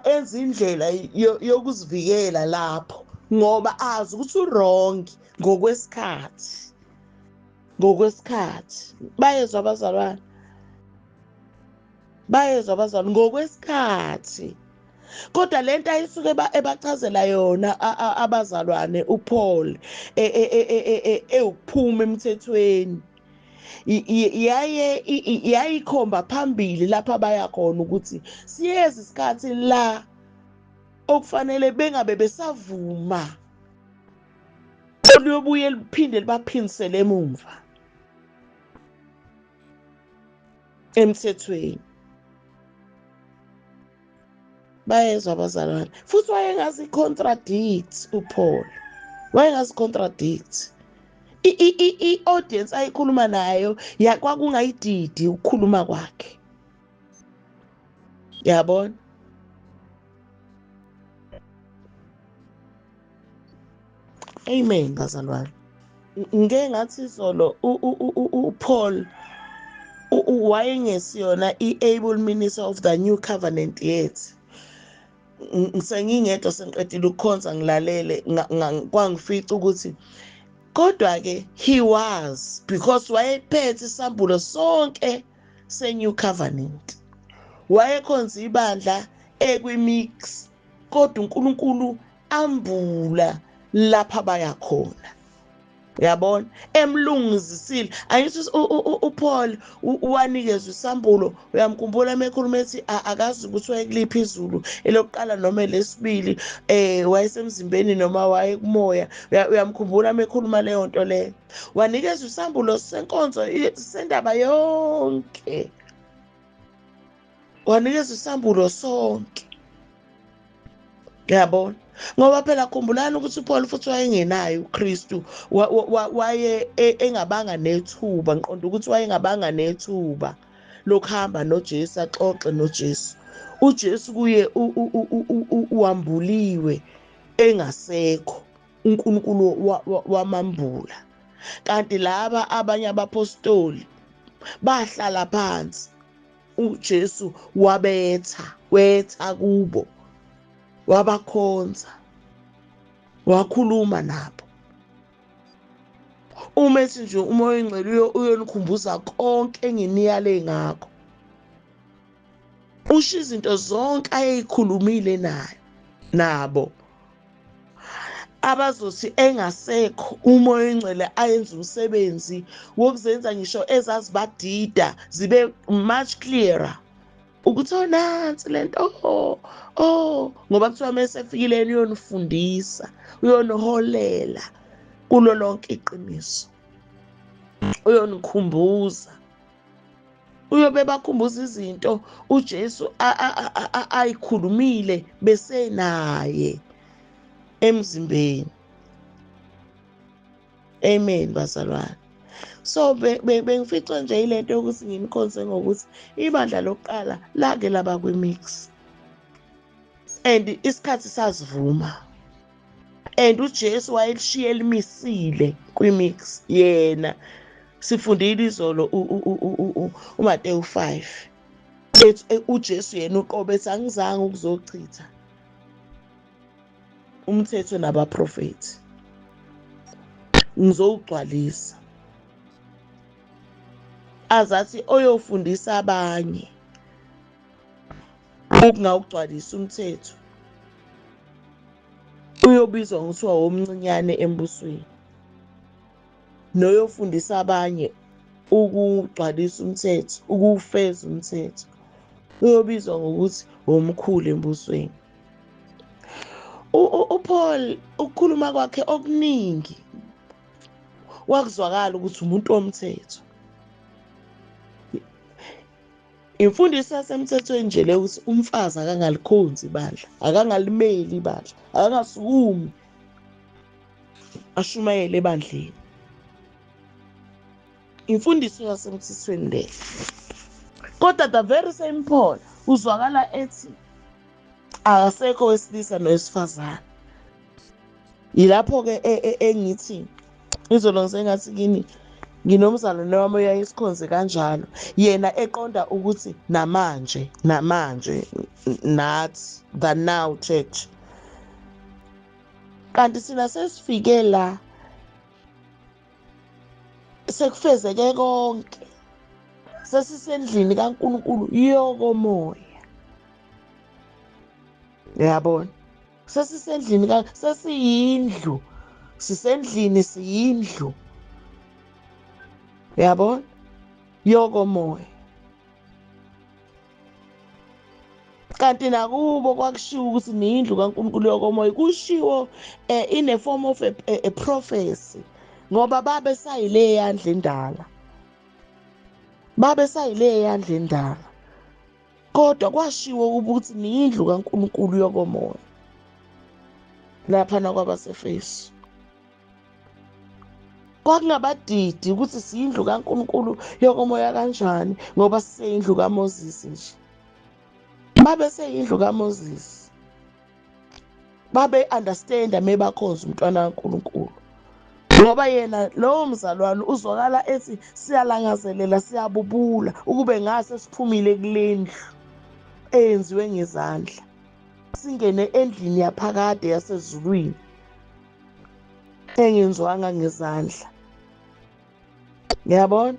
enze indlela yokuzivikela lapho ngoba azi ukuthi u-wrong ngokwesikhathi. Ngokwesikhathi. Bayezwa abazalwane. Bayezwa abazalwane ngokwesikhathi. Kodwa lento ayisuke ebachazela yona abazalwane uPaul ewukuphuma emthethweni yaye yayikhomba phambili lapha baya khona ukuthi siyeza isikhathi la okufanele bengabe besavuma, oluyobuye liphinde libaphindisele emumva emthethweni. Bayezwa abazalwane. Futhi wayengazi-contradict uPaul, wayengazi-contradict i-audience ayikhuluma nayo, kwakungayididi ukukhuluma kwakhe. Yabona? Amen bazalwane. Ngike ngathi izolo uPaul wayengesiyona i-able minister of the new covenant yet. Sengingedwa sengiqedile ukukhonza ngilalele, kwangifica ukuthi kodwa ke he was, because wayephethe isambulo sonke se-new covenant. Wayekhonza ibandla ekwi-mix, kodwa uNkulunkulu ambula lapha baya khona. Uyabona, emlungizisile. Angithi uPaul wanikezwa isambulo, uyamkhumbula emekhuluma ethi akazi ukuthi wayekuliphi izulu, elokuqala noma elesibili, wayesemzimbeni noma wayekumoya. Uyamkhumbula emekhuluma leyo nto leyo. Wanikezwa isambulo senkonzo sendaba yonke. Wanikezwa isambulo sonke. Uyabona? Ngoba phela khumbulani ukuthi uPaul futhi wayengenayo uKristu, waye engabanga nethuba, ngiqonda ukuthi wayengabanga nethuba lokuhamba noJesu, axoxe noJesu. uJesu kuye uwambuliwe engasekho, uNkulunkulu wamambula. Kanti laba abanye abapostoli bahlala phansi, uJesu wabetha, wetha kubo, wabakhonza, wakhuluma nabo. Uma ethi nje uMoya oNgcwele uyonikhumbuza konke enginiyale ngakho, usho izinto zonke ayeyikhulumile naye nabo, abazothi engasekho uMoya oNgcwele ayenza umsebenzi wokuzenza ngisho ezazibadida zibe much clearer ukuthi oh nansi lento, oh ngoba kuthiwa mesefikile yena uyonifundisa, uyoniholela kulo lonke iqiniso, uyonikhumbuza, uyobe bakhumbuza izinto uJesu ayikhulumile besenaye emzimbeni. Amen bazalwane. So bengificwa nje ilento yokuthi nginikhonze ngokuthi ibandla lokuqala lake laba kwi-mix, and isikhathi sazivuma, and uJesu wayelishiye elimisile kwi-mix yena. Sifundile izolo uMateyu 5 ethi uJesu yena uqobo ethi angizange ukuzochitha umthetho nabaprofethi, ngizowugcwalisa. Azathi oyofundisa abanye ukungawugcwalisi umthetho uyobizwa ngokuthiwa womncinyane embusweni, noyofundisa abanye ukugcwalisa umthetho, ukuwufeza umthetho, uyobizwa ngokuthi womkhulu embusweni. UPaul ukukhuluma kwakhe okuningi wakuzwakala ukuthi umuntu womthetho. Imfundiso yasemthethweni nje le ukuthi umfazi akangalikhonzi ibandla, akangalimeli ibandla, akangasukumi ashumayele ebandleni. Imfundiso yasemthethweni le. Kodwa the very same Paul uzwakala ethi akasekho wesilisa nowesifazane. Yilapho-ke engithi izolo ngisengathi kini nginomzalwane wami oyayisikhonze kanjalo, yena eqonda ukuthi namanje, namanje nathi the now church, kanti thina sesifike la sekufezeke konke, sesisendlini kaNkulunkulu yokomoya. Uyabona, sesisendlini ka sesiyindlu, sisendlini, siyindlu, uyabona, yokomoya. Kanti nakubo kwakushiwo ukuthi niyindlu kaNkulunkulu yokomoya, kushiwo in a form of a prophecy, ngoba babe sayile yandla endala, babe sayile yandla endala, kodwa kwashiwo ukuthi niyindlu kaNkulunkulu yokomoya lapha nakwabaseFesu. Kwakungabadidi ukuthi siyindlu kaNkulunkulu yokomoya kanjani, ngoba siseyindlu kaMoses nje. Babe seyindlu kaMoses, babe understanda mebakhonza umntwana kaNkulunkulu, ngoba yena lowo mzalwane uzwakala ethi siyalangazelela, siyabubula ukube ngase siphumile kulendlu eyenziwe ngezandla, singene endlini yaphakade yasezulwini engenziwanga ngezandla. Ngiyabona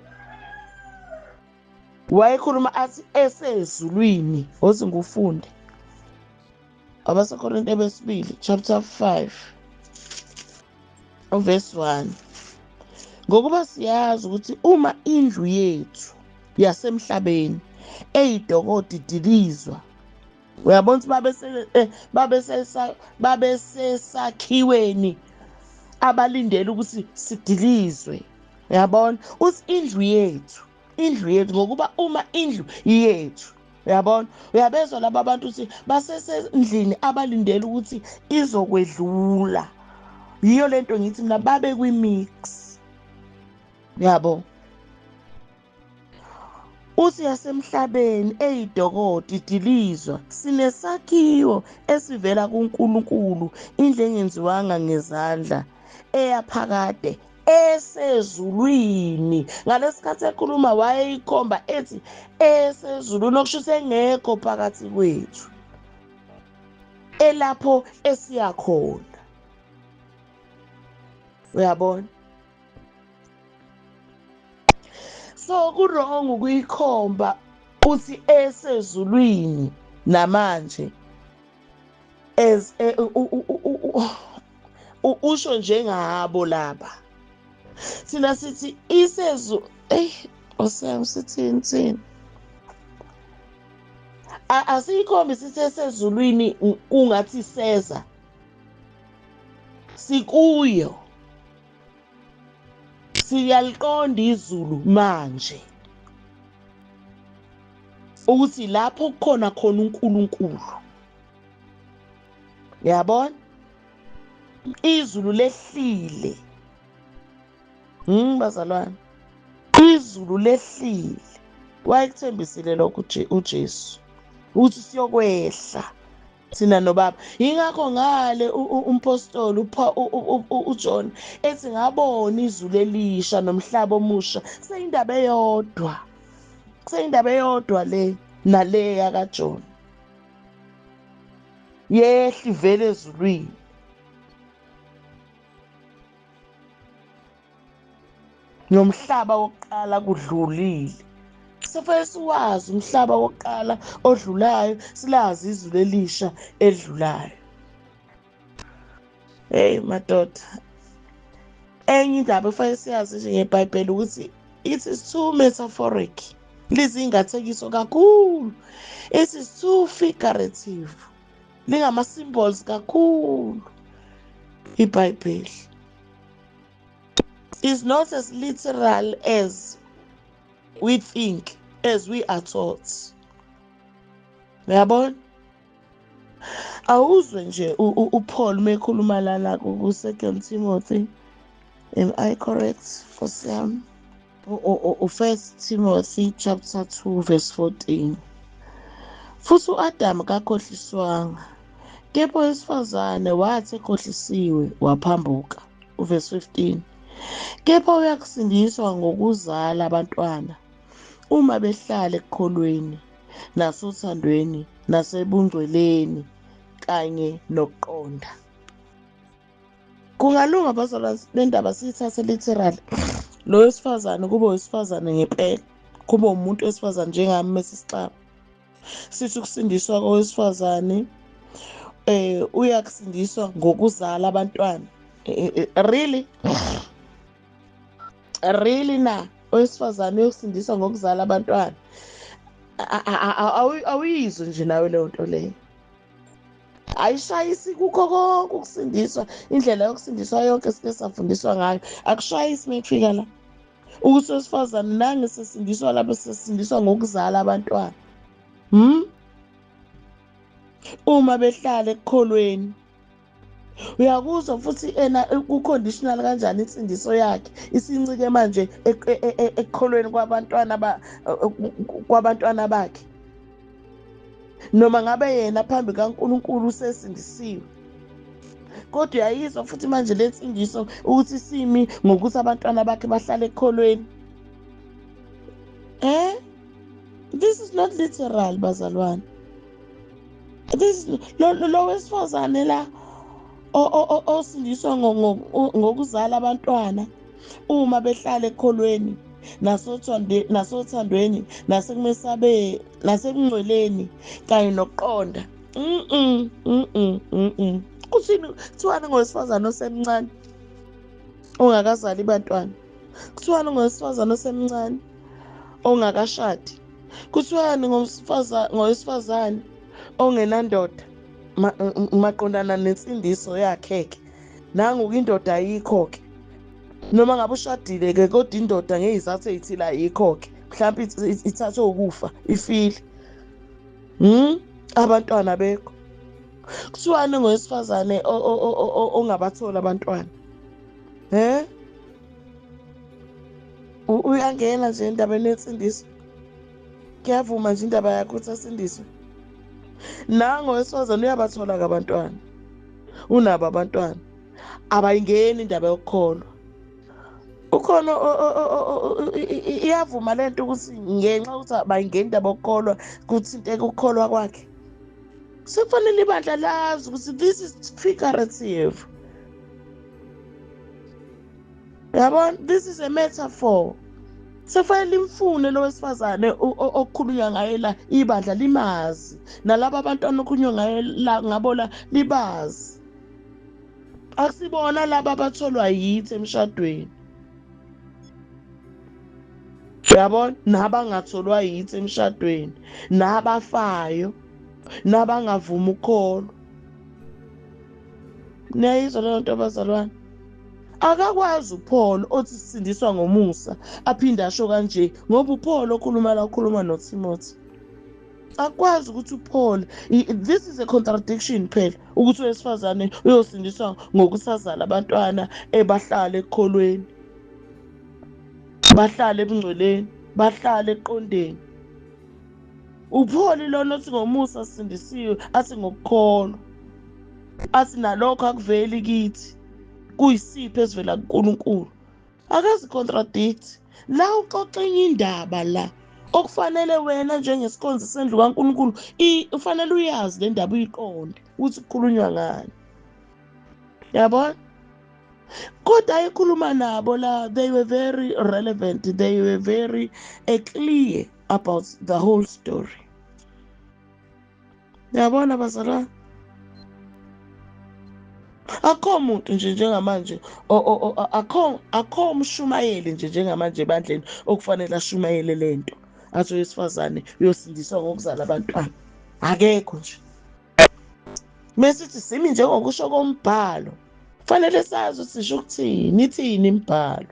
wayekhuluma athi esezulwini. Othi ngufunde AbaseKorinte besibili chapter 5 verse 1, ngokuba siyazi ukuthi uma indlu yethu yasemhlabeni eyidokodi idilizwa, uyabona ukuthi babesesakhiweni abalindele ukuthi sidilizwe. Uyabona uthi indlu yethu, indlu yethu, ngokuba uma indlu yethu, uyabona, uyabezwa laba bantu ukuthi basesendlini abalindele ukuthi izokwedlula. Yiyo lento ngithi mina babe kwi-mix, yabo. Uthi yasemhlabeni eyidokoti idilizwa, sinesakhiwo esivela kuNkulunkulu, indlu engenziwanga ngezandla, eyaphakade esezulwini. Ngalesikhathi ekhuluma wayeyikhomba ethi esezulwini, okusho ukuthi engekho phakathi kwethu, elapho esiya khona. Uyabona, so ku-wrong ukuyikhomba uthi esezulwini namanje, as usho njengabo laba. Thina sithi isezu, osem sithini thina, asiyikhombi sithi esezulwini kungathi seza, sikuyo, siyaliqonda izulu manje ukuthi lapho kukhona khona uNkulunkulu. Uyabona, izulu lehlile. Bazalwane, izulu lehlile. Wayekuthembisile lokho uJesu ukuthi siyokwehla thina nobaba. Yingakho ngale umpostoli uJohn ethi ngabona izulu elisha nomhlaba omusha. Kuseyindaba eyodwa, kuseyindaba eyodwa le nale yakaJohn, yehla ivele ezulwini. Nomhlaba wokuqala kudlulile. Sifanele siwazi umhlaba wokuqala odlulayo, silazi izulu elisha edlulayo. Hey madoda, enye indaba efanele siyazi nje ngeBhayibheli ukuthi it is too metaphoric, lizingathekiso kakhulu, it is too figurative, lingama-symbols kakhulu. iBhayibheli is not as literal as we think, as we are taught. Uyabona? Awuzwe nje uPaul mekhuluma lana ku-2 Timothy. Am I correct? Nkosi yami. U-1 Timothy chapter 2 verse 14. Futhi u-Adamu kakhohliswanga, kepha owesifazane wathi ekhohlisiwe waphambuka. Uverse 15. Kepha uyakusindiswa ngokuzala abantwana uma behlala ekukholweni nasothandweni nasebungcweleni kanye nokuqonda. Kungalunga bazalwane le ndaba siyithathe literally. Lo wesifazane kube wesifazane ngempela, kube umuntu wesifazane njengami mesisixaba. Sithi ukusindiswa kowesifazane uyakusindiswa ngokuzala abantwana. Really? Really na? Owesifazane uyokusindiswa ngokuzala abantwana? Awuyizwe nje nawe leyo nto leyo. Ayishayisi kukho konke ukusindiswa, indlela yokusindiswa yonke sike safundiswa ngayo. Akushayisi mekufika la. Ukuthi owesifazane nange sesindiswa lapho sesindiswa ngokuzala abantwana. Uma behlala ekukholweni. Uyakuzwa futhi ena ku-conditional kanjani insindiso yakhe isincike manje ekukholweni kwabantwana bakhe. Noma ngabe yena phambi kaNkulunkulu usesindisiwe, kodwa uyayizwa futhi manje le nsindiso ukuthi simi ngokuthi abantwana bakhe bahlale ekukholweni. This is not literal bazalwane. This lo wesifazane la osindiswa ngokuzala abantwana uma behlala ekukholweni nasothandweni nasekumesabeni nasekungcweleni kanye nokuqonda. Kuthini kuthiwani ngowesifazane osemncane ongakazali abantwana? Kuthiwani ngowesifazane osemncane ongakashadi? Kuthiwani ngowesifazane ongenandoda maqondana nensindiso yakhe ke? Nangu indoda ayikho ke, noma ngabe ushadile ke kodwa indoda ngeyizathu ezithile ayikho ke, mhlawumbe ithathwe ukufa ifile. Abantwana bekho. Kuthiwani ngowesifazane ongabathola abantwana? Uyangena nje endabeni yensindiso, kuyavuma nje indaba yakhe ukuthi asindiswe. Nango wesifazane uyabathola abantwana, unabo abantwana, abayingeni indaba yokukholwa. Ukhona iyavuma lento ukuthi ngenxa ukuthi abayingeni indaba yokukholwa kuthinteka ukukholwa kwakhe. Sekufanele ibandla lazi ukuthi this is figurative. Yabona, this is a metaphor. Sekufanele limfune lo wesifazane okukhulunywa ngaye la, ibandla limazi, nalabo abantwana okukhulunywa ngaye la ngabo la libazi. Akusibona laba abatholwa yithi emshadweni. Uyabona, nabangatholwa yithi emshadweni, nabafayo, nabangavuma ukukholwa. Niyayizwa leyo nto bazalwane? Akakwazi uPaul othi sisindiswa ngomusa aphinde asho kanje, ngoba uPaul okhuluma la ukhuluma noTimothy. Akwazi ukuthi uPaul, this is a contradiction phela, ukuthi owesifazane uyosindiswa ngokusazala abantwana ebahlala ekukholweni, bahlale ebungcweleni, bahlale eqondeni. uPaul lona othi ngomusa sisindisiwe, athi ngokukholwa, athi nalokho akuveli kithi, kuyisipho esivela kuNkulunkulu. Akazi contradict la, uxoxa enye indaba la okufanele wena njengesikhonzi sendlu kaNkulunkulu ufanele uyazi le ndaba, uyiqonde ukuthi kukhulunywa ngani. Yabona? Kodwa ayekhuluma nabo la, they were very relevant, they were very clear about the whole story. Yabona bazalwane, akho muntu nje njengamanje, akho umshumayeli nje njengamanje ebandleni okufanele ashumayele lento athi owesifazane uyosindiswa ngokuzala abantwana. Akekho nje. Mesithi simi njengokusho kombhalo, kufanele sazi ukuthi sisho ukuthini, ithini imibhalo.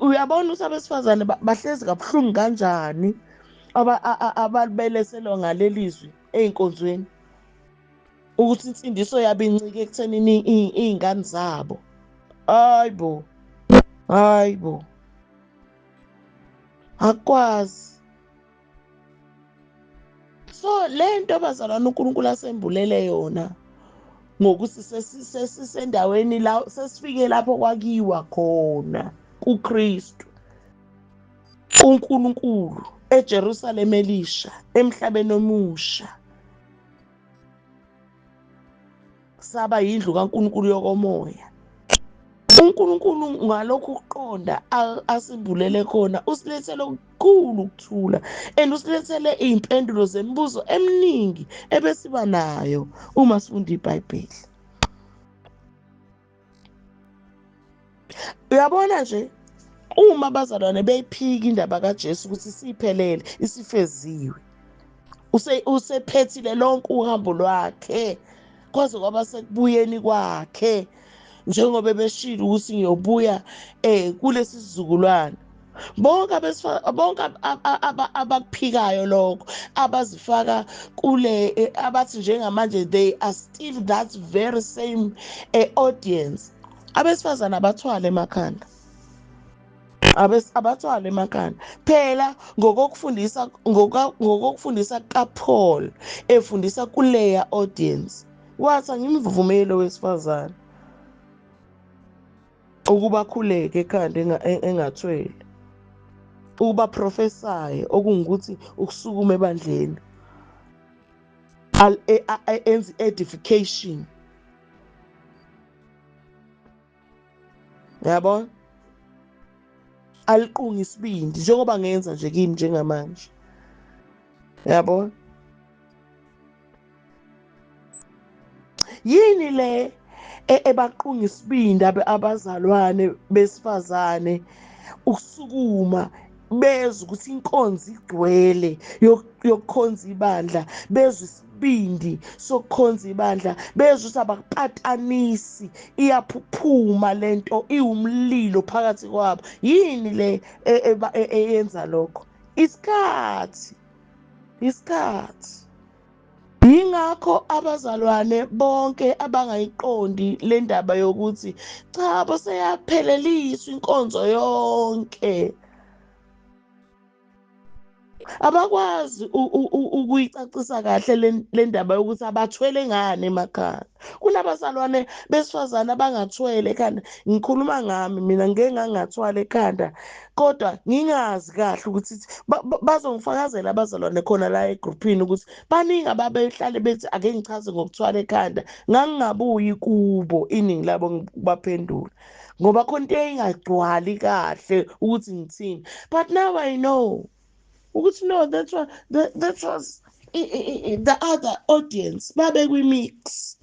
Uyabona ukuthi abesifazane bahlezi kabuhlungu kanjani abalibeleselwa ngaleli zwi ey'nkonzweni, ukuthi insindiso yabo incike ekuthenini iy'ngane zabo. Hayi bo, hayi bo, akukwazi. So le nto bazalwane uNkulunkulu asembulele yona ngokuthi sesisendaweni la, sesifike lapho kwakiwa khona kuKristu uNkulunkulu eJerusalema elisha, emhlabeni omusha, saba yindlu kaNkulunkulu yokomoya. uNkulunkulu ngalokhu ukuqonda asimbulele khona usilethele okukhulu ukuthula, and usilethele iy'mpendulo zemibuzo eminingi ebesiba nayo uma sifunda iBhayibheli. Uyabona nje uma abazalwane beyiphika indaba kaJesu ukuthi isiphelele, isifeziwe, usephethile lonke uhambo lwakhe kwaze kwaba sekubuyeni kwakhe, njengoba beshilo ukuthi ngiyobuya kulesi sizukulwane. Bonke bonke abakuphikayo lokho, abazifaka kule, abathi njengamanje they are still that very same audience. Abesifazane abathwale emakhanda, abathwale emakhanda phela ngokokufundisa kaPaul efundisa kuleya audience, wathi angimvumeli owesifazane ukuba akhuleke ekhanda engathwele, ukuba prophesy, okungukuthi ukusukuma ebandleni enze edification. Yabo, aliqunga isibindi njengoba ngenza nje kimi njengamanje. Yabo, yini le ebaqunga isibindi abazalwane besifazane ukusukuma bezwe ukuthi inkonzo igcwele yokukhonza ibandla, bezwe isibindi sokukhonza ibandla, bezwe ukuthi abakupatanisi, iyaphuphuma lento, iwumlilo phakathi kwabo. Yini le eyenza lokho? Isikhathi, isikhathi. Yingakho abazalwane bonke abangayiqondi le ndaba yokuthi cha bo seyapheleliswa inkonzo yonke, abakwazi ukuyicacisa kahle le ndaba yokuthi abathwele ngani emakhaya. Kunabazalwane besifazane abangathwele ekhanda. Ngikhuluma ngami mina, ngike ngangathwala ekhanda, kodwa ngingazi kahle ukuthi bazongifakazela abazalwane khona la egruphini ukuthi baningi ababehlale bethi ake ngichaze ngokuthwala ekhanda. Ngangingabuyi kubo, iningi labo ngibaphendula ngoba khona into eyayingagcwali kahle ukuthi ngithini. But now I know ukuthi no, that was the other audience, babe kwi-mix.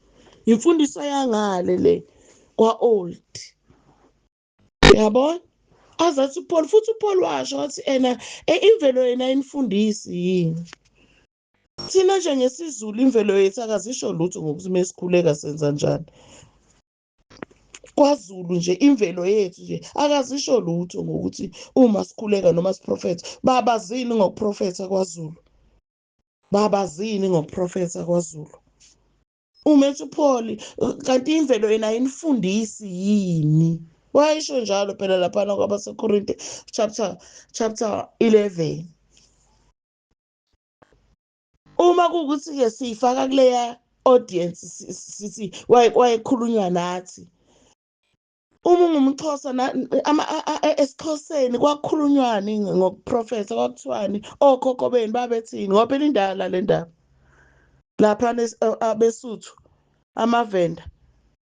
Imfundiso yangale le kwa-old. Yabona? Azathi uPaul, futhi uPaul washo wathi ena imvelo yena ayinifundisi yini? Thina nje ngesiZulu imvelo yethu akazisho lutho ngokuthi mesikhuleka senza njani. KwaZulu nje imvelo yethu nje akazisho lutho ngokuthi uma sikhuleka noma siprofetha. Babazini ngokuprofetha kwaZulu? Babazini ngokuprofetha kwaZulu? Uma ethi uPaul kanti imvelo yena ayinifundisi yini? Wayisho njalo phela laphana kwabaseKorinte chapter 11. Uma kuwukuthi-ke siyifaka kuleya audience sithi wayekhulunywa nathi. Uma ungumXhosa esiXhoseni kwakukhulunywani ngokuprofetha, kwakuthiwani, okhokho benu babethini? Ngoba phela indala le ndaba laphana abeSuthu. amaVenda,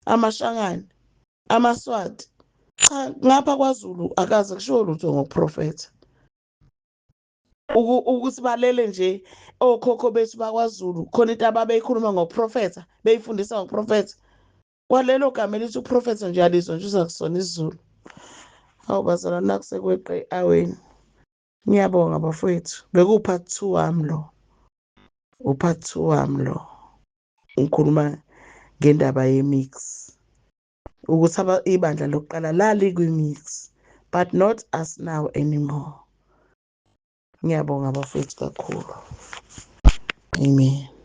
amaShangane, amaSwati. Cha, ngapha kwaZulu akaze kushiwo lutho ngokuprofetha. Ukuthi balele nje okhokho bethu bakwaZulu khona into ababeyikhuluma ngokuprofetha, beyifundisa ngokuprofetha. Kwalelo gama elithi uprofetha nje alizwa nje uzakusona isiZulu. Hawu bazalwane, nakusekweqe aweni. Ngiyabonga bafowethu. Bekuwu-part 2 wami lo. U-part 2 wami lo. Ngikhuluma ngendaba ye-mix. Ukuthi ibandla lokuqala lalikwi-mix, but not us now anymore. Ngiyabonga bafowethu kakhulu. Amen.